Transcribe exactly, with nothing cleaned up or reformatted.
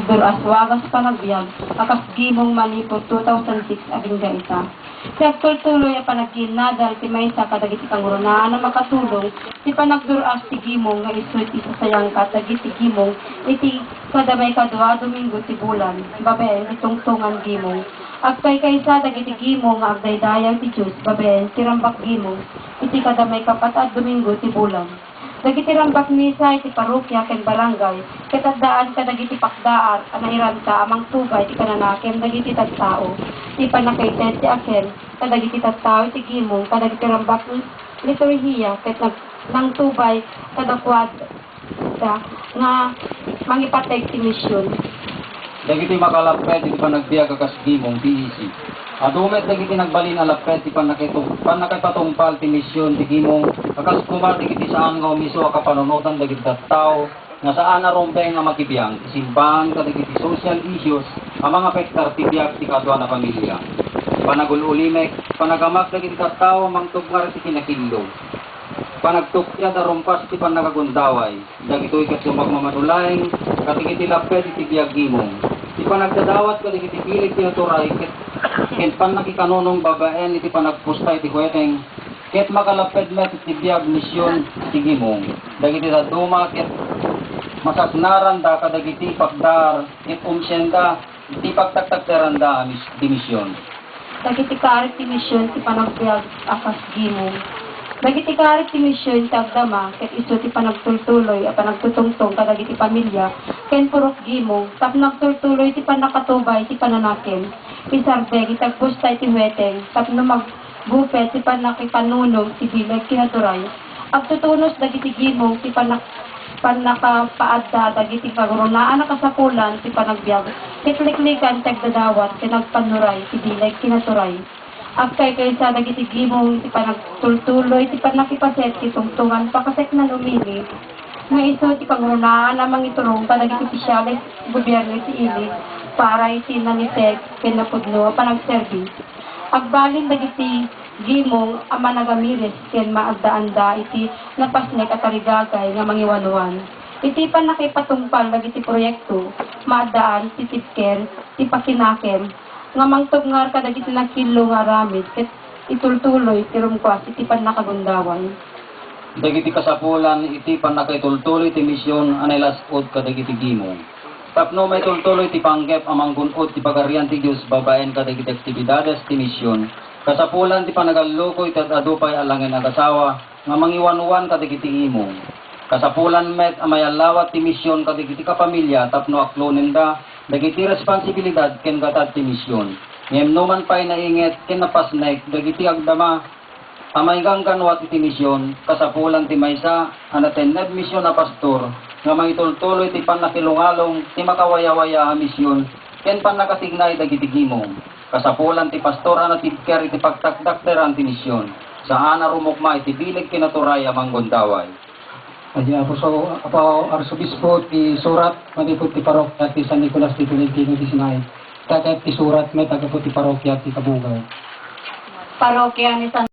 Dur-as wagas panagbiag a kas Gimong manipud two thousand six agingga ita. Ti agtultuloy a panagkiinnadal ti maysa kadagiti kangrunaan a makatulong ti panagdur-as ti Gimong nga isu ti sasayangkat dagiti Gimong iti kada maikadua a Domingo ti bulan, babaen ti tungtongan Gimong. Agkaykaysa dagiti Gimong nga agdaydayaw ti Dios babaen ti Rambak Gimong iti kada maikapat a Domingo ti bulan. Dagiti rambak misa iti parokya ken barangay ket addaan kadagiti pakdaar a nairanta a mangtubay ti pananakem dagiti tattao. Ti pannakaited ti akem kadagiti tattao iti Gimong kadagiti rambak liturhiya ket nag-, nangtubay kadakuada nga mangipateg ti mision. Dagiti makalapped iti panagbiag a kas Gimong ti E C. Adu met dagiti nagbalin a lapped ti pannakaitu-, pannakaipatungpal ti mision ti Gimong a kas koma dagiti saan nga umiso a kapanunotan dagiti tattao nga saan a rumbeng a makibiang ti simbahan kadagiti social issues a mangapektar ti biag ti kaduan a pamilia. Panagul-ulimek, panagamak dagiti tattao a mangtubngar iti kinakillo. Panagtukkiat a rumpas ti pannakagundaway. Dagitoy ket sumagmamano laeng kadagiti lapped iti biag Gimong. Ti panagdadawat kadagiti bileg ti naturay ket, ken pannakikanunong babaen iti panagpusta iti hueteng, ket makalapped met iti biag mision ti Gimong. Dagiti dadduma ket masaknaranda kadagiti pakdaar ket umsienda ti pagtaktakderanda a mis-, ti mision. Dagiti kaari ti mision ti panagbiag a kas Gimong. Dagiti kaari ti mision ti agdama ket isu ti panagtultuloy a panagtutungtong kadagiti pamilia ken purok Gimong tapno agtultuloy ti pannakatubay ti pananakem. Isardeng iti agpusta iti hueteng tapno maggupet ti pannakipannunong ti bileg ti naturay. Agtutunos dagiti Gimong ti pannak-, pannakapaadda dagiti kangrunaan a kasapulan ti panagbiag ket liklikan ti agdadawat ken agpannuray ti bileg ti naturay. Agkaykaysa dagiti Gimong iti panagtultuloy ti pannakipaset ti tungtongan pakaseknan umili nga isu ti kangrunaan a mangiturong kadagiti opisyales ti gobierno iti ili para iti nangiteg ken napudno a panagserbi. Agbalin dagiti Gimong a managamiris ken maaddaanda iti napasnek a tarigagay nga mangiwanwan. Iti pannakaipatungpal dagiti proyekto, maaddaan ti tibker ti pakinakem nga mangtubngar kadagiti nakillo nga aramid ket itultuloy ti rumkuas iti pannakagundaway. Dagiti kasapulan iti pannakaitultuloy ti mision a nailas-ud kadagiti Gimong. Tapno maitultuloy ti panggep a manggun-od ti Pagarian ti Dios babaen kadagiti aktibidades ti mision, kasapulan ti panagalluko iti ad-adu pay a langin agasawa nga mangiwanwan kadagiti Gimong. Kasapulan met a mayallawat ti mision kadagiti kapamilia tapno aklonenda dagiti responsibilidad ken gatad ti mision. Ngem numan pay nainget ken napasnek dagiti agdama a maigangganwat iti mision, kasapulan ti maysa a natenned mision a pastor nga mangitultuloy ti pannakilungalong ti makawayawaya a mision ken pannakasignay dagiti Gimong. Kasapulan ti pastor a natibker iti pagtakdakderan ti mision, saan a rumukma iti bileg ken naturay a manggundaway. Adi Apo, so, Apo Arsobispo, ti surat manipud ti parokya ti San Nicolas de Tolentino ti Sinay. Ita ket ti surat met gapu ti parokya ti Kabugaw. Parokya ni San